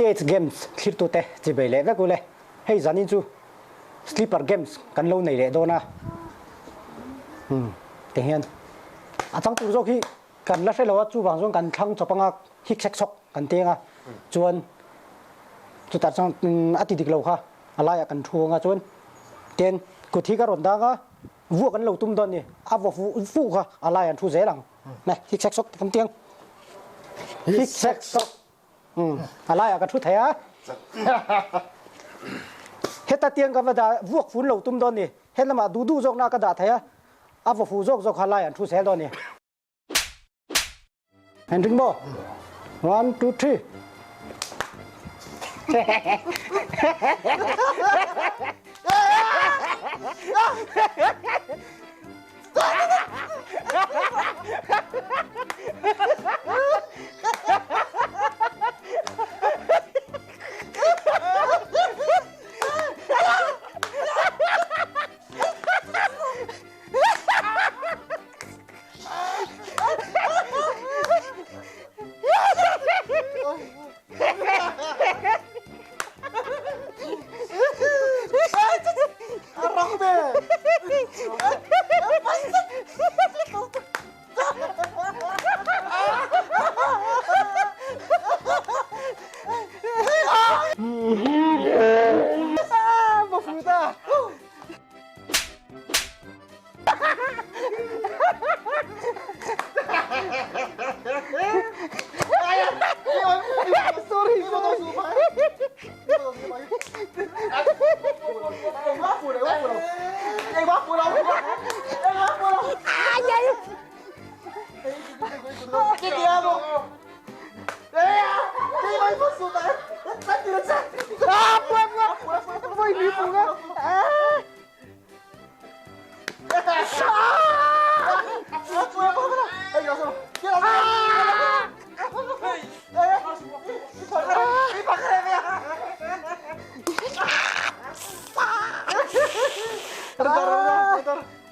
MTH Games thlirtute chibei leh vek ule. Hei zanin chu Sleeper Games kan lo nei leh dawn a. Umm ti hian a chang tur zawk hi kan la hre lo a, chuvang chuan kan thlang chawp anga hik sek sawk kan teng a, chuan chutah chuan a ti dik lo kha a laiah kan thu anga chuan ten kut hi ka rawn dang a, vuak an lo tum dawn ni, a vaw fuh fuh kha a laiah an thu zel ang. Nè hik sek sawk kan tiang. Hik sek sawk. A laiah ka thu thei a. Heta tiang ka va dah vuak fun lo tum dawn ni. He lamah duh duh zawkna ka dah thei a. A vaw fuh zawk zawk kha laiah an thu zel dawn ni. An ring maw? One, two, three.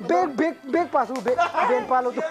Bek bek bek pa su bek ben pa lo tu.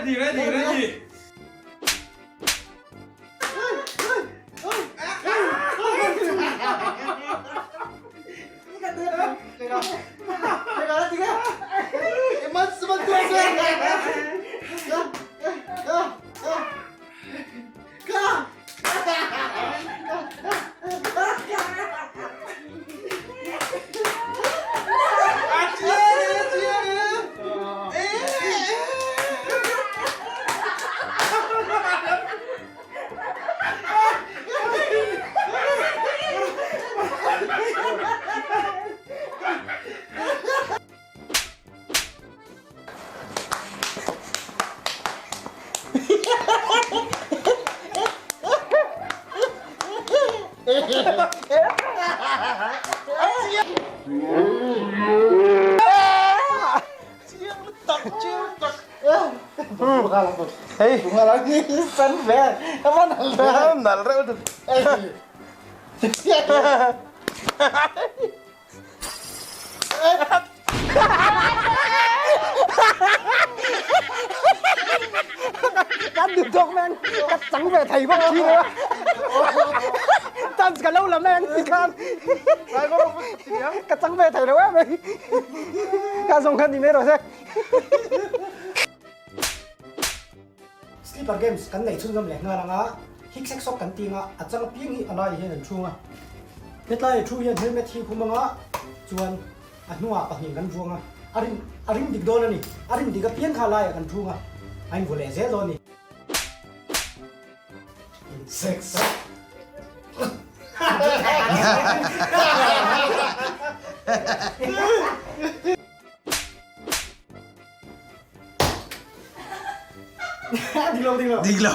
Ready ready ready. Kan duh tawk mai ang ka chang ve thei bawk si lo a chance ka lo la mai ang ti khan ka chang ve thei lo em mai ka zawng khan ni mai rawh se. Slipper games kan neih chhunzawm leh nghal anga hik sek sawk kan ting a, a chang apiang hi a laiah hian an chhung a. Hetlai a thu hian helmet hi khum anga chuan a hnungah pahnih kan vuang a, a rin a ring dik dawn a ni. A rin dik apiang kha a laiah kan thung a, a invuah leh zel dawn a ni. Sek sek. Dik lo, dik lo. Dik lo.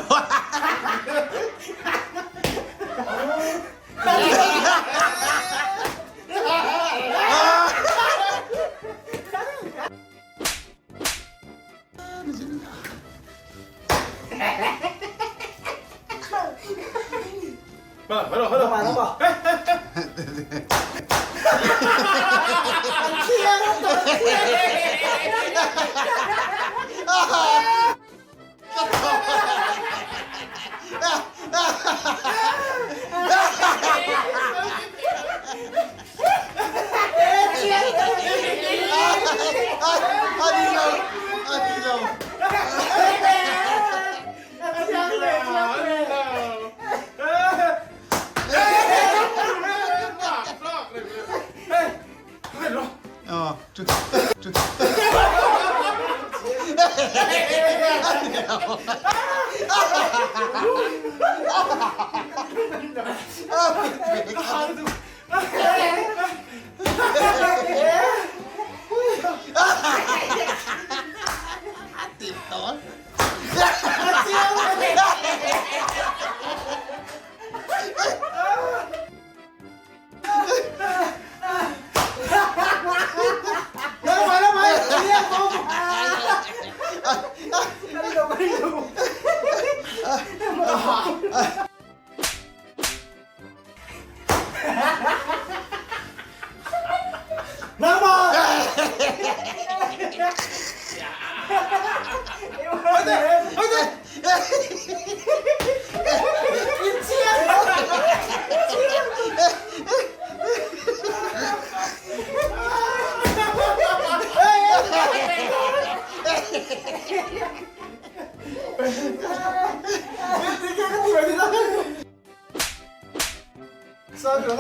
Ai